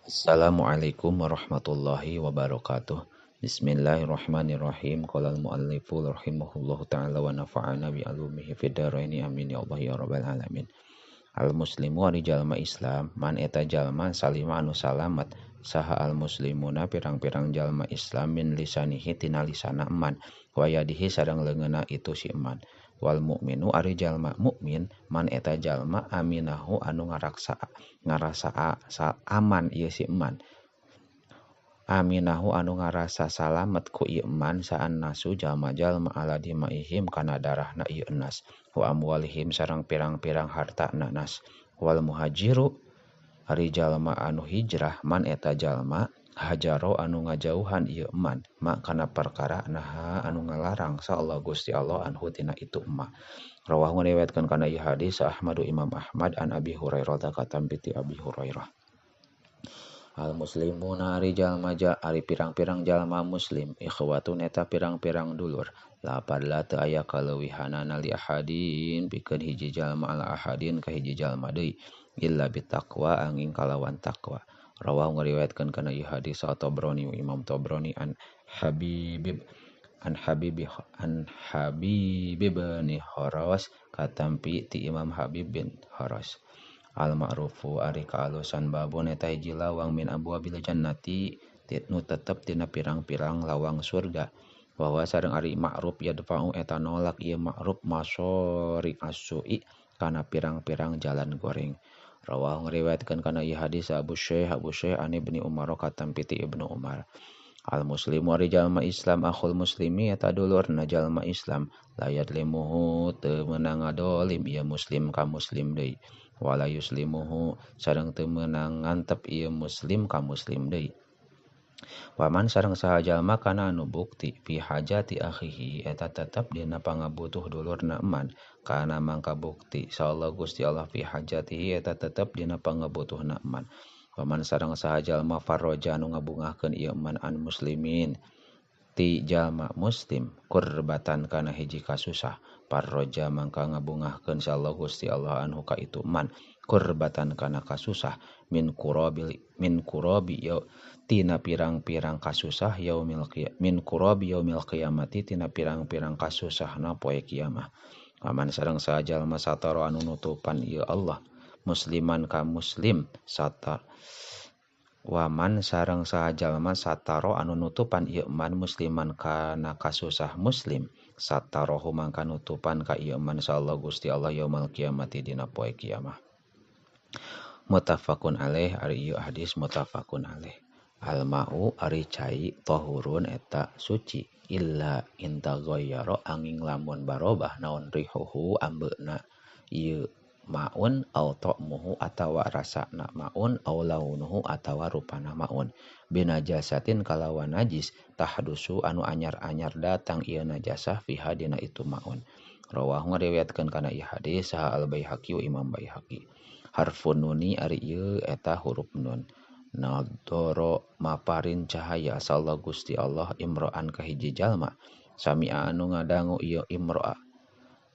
Assalamualaikum warahmatullahi wabarakatuh. Bismillahirrahmanirrahim. Qala al-muallifu rahimahullahu ta'ala wa nafa'ana bi 'ulumihi fid dharaini amin ya Allah ya rabbal alamin. Al muslimu ari jalma Islam man eta jalma salima anu salamat saha al muslimuna pirang-pirang jalma Islam min lisanihi tina lisana eman wa yadihi sareng leungeunna itu si eman. Wal mukminu ari jalma mukmin man eta jalma aminahu anu ngarasa aman ieu si eman. Aminahu anu ngarasa salamet ku ieu eman saan nasu jalma-jalma ala dimaihim kana darahna ieu nas wa amwalihim sareng pirang-pirang hartana nas. Wal muhajiru ari jalma anu hijrah man eta jalma hajaro anu ngajauhan ieu eman ma kana perkara naha anu ngalarang sa Allah Gusti Allah anhu tina itu emma. Rawahu ngariwayatkeun kana ieu hadis Ahmadu Imam Ahmad an Abi Hurairah ta katampi ti Abi Hurairah. Al muslimuna ari jalma ari pirang-pirang jalma muslim ikhwatun eta pirang-pirang dulur la padla teu aya kaleuwihanana li ahadin pikeun hiji jalma ala ahadin ka hiji jalma deui illa bitaqwa angin kalawan takwa. Rawahu ngariwayatkeun kana ieu hadis Tabrani Imam Tabrani an Habib bin Haras katampi ti Imam Habib bin Haras. Al ma'rufu ari kaalusan babon eta hiji lawang min abwabil jannati nu tetep tina pirang-pirang lawang surga. Bahwa sareng ari ma'ruf yadfa'u eta nolak ieu ma'ruf masori asui kana pirang-pirang jalan goreng. Rawahu ngariwayatkeun kana ieu hadis Abu Syekh an Ibnu Umar katampi ti Ibnu Umar. Al muslimu ari jalma Islam akhul muslimi eta dulurna jalma Islam la yadlimuhu teu meunang ngadolim ieu muslim ka muslim deui wala yuslimuhu sareng teu meunang ngantep ieu muslim ka muslim deui. Waman sareng saha jalma kana anu bukti fi hajati akhihi eta tetep dina pangabutuh dulurna eman kana mangka bukti insyaallah Gusti Allah fi hajatihi eta tetep dina pangabutuhna eman. Waman sareng saha jalma farroja anu ngabungahkeun ieu eman an muslimin ti jalma muslim kurbatan kana hiji kasusah parroja mangka ngabungahkeun insyaallah Gusti Allah anhu ka itu eman kurbatan kana kasusah min kurabi ya tina pirang-pirang kasusah yaumil min kurabi yaumil qiyamati tina pirang-pirang kasusahna poe kiamah. Aman sareng saha jalma satara anu nutupan ieu Allah musliman ka muslim satar waman sareng saha jalma satara anu nutupan ieu man musliman kana kasusah muslim satarohu mangka nutupan ka ieu man insyaallah Gusti Allah yaumil qiyamati dina poe kiamah. Muttafaqun alaih ari ieu hadis muttafaqun alaih. Al ma'u ari cai tahurun eta suci illa intaghayyara angin lamun barobah naon rihuhu ambeuna ieu maun au ta'muhu atawa rasana maun au launuhu atawa rupana maun binajasatin kalawan najis tahdusu anu anyar-anyar datang ieu najasah fiha dina itu maun. Rawahu ngariwayatkeun kana ieu hadis saha Al Baihaqi Imam Baihaqi. Harfun nuni ari ieu eta huruf nun. Nadoro maparin cahaya sallallahu Gusti Allah imro'an ka hiji jalma sami'a anu ngadangu ieu imro'a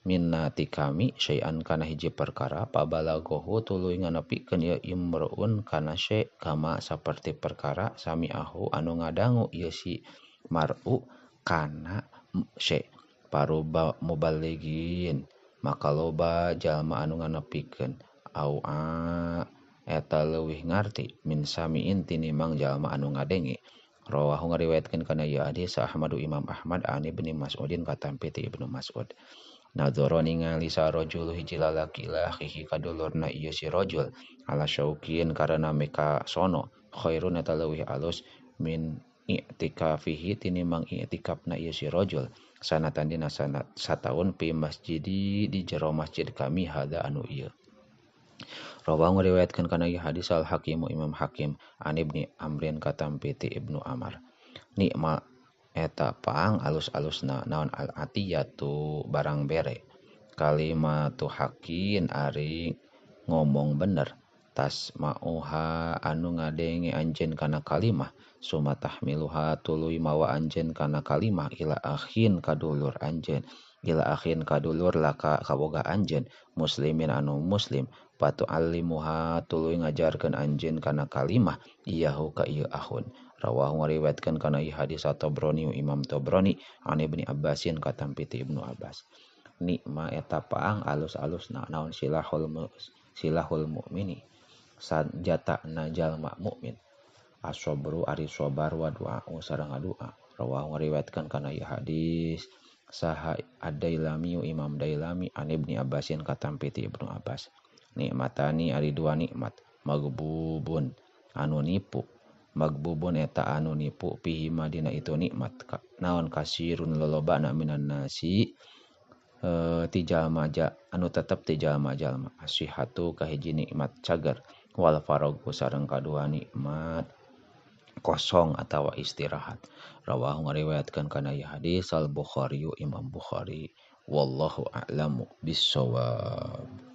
minna ti kami syai'an kana hiji perkara pabalagohu tuluy nganepikeun ieu imro'un kana syai' kama saperti perkara sami'ahu anu ngadangu ieu si mar'u kana syai' paruba muballigin maka loba jalma anu nganepikeun au a eta leuwih ngarti min samiin tinimang jalma anu ngadenge. Rawahu ngariwayatkeun kana ieu hadis Ahmadu Imam Ahmad an Ibnu Mas'udin katampi ti Ibnu Mas'ud. Nadzara ningali sarajul hiji lalaki akhihi ka dulurna ieu si rajul ala syauqin karena meka sono khairun eta leuwih alus min i'tikafihi tinimang i'tikafna ieu si rajul sanatan dina sanat sataun pi masjidi di jero masjid kami hada anu ieu. Rawahu ngariwayatkeun kana ieu hadis Al Hakim Imam Hakim an Ibni Amrin katampi ti Ibnu Amar. Nikma eta paang alus-alusna naon al atiyatu barang bere kalimatu hakin ari ngomong bener tasma'uha anu ngadenge anjeun kana kalimah suma tahmiluha tuluy mawa anjeun kana kalimah ila akhin kadulur anjeun ila akhin kadulur laka kaboga anjeun muslimin anu muslim Fatu'allimuha tuluy ngajarkeun anjeun kana kalimah iyahu ka ieu ahun. Rawahu ngariwayatkeun kana ieu hadis At-Tabrani Imam Tabrani an Ibni Abbasin katampi ti Ibnu Abbas. Nikma eta paang alus-alusna naon silahul mukmini sanjatana jalma mukmin. As-sabru ari sabar wa du'a sareng doa. Rawahu ngariwayatkeun kana ieu hadis saha Ad-Dailami Imam Dailami an Ibni Abbasin katampi ti Ibnu Abbas. Nikmatani ari dua nikmat magbubun anu nipu magbubun eta anu nipu pihi madina itu nikmat naon kasirun lolobana minan nasi ti jalma anu tetep ti jalma-jalma asihatu kahiji nikmat cager wal faragu sareng kadua nikmat kosong atawa istirahat. Rawahu ngariwayatkeun kana ieu hadis Al Bukhari Imam Bukhari. Wallahu a'lamu bissawab.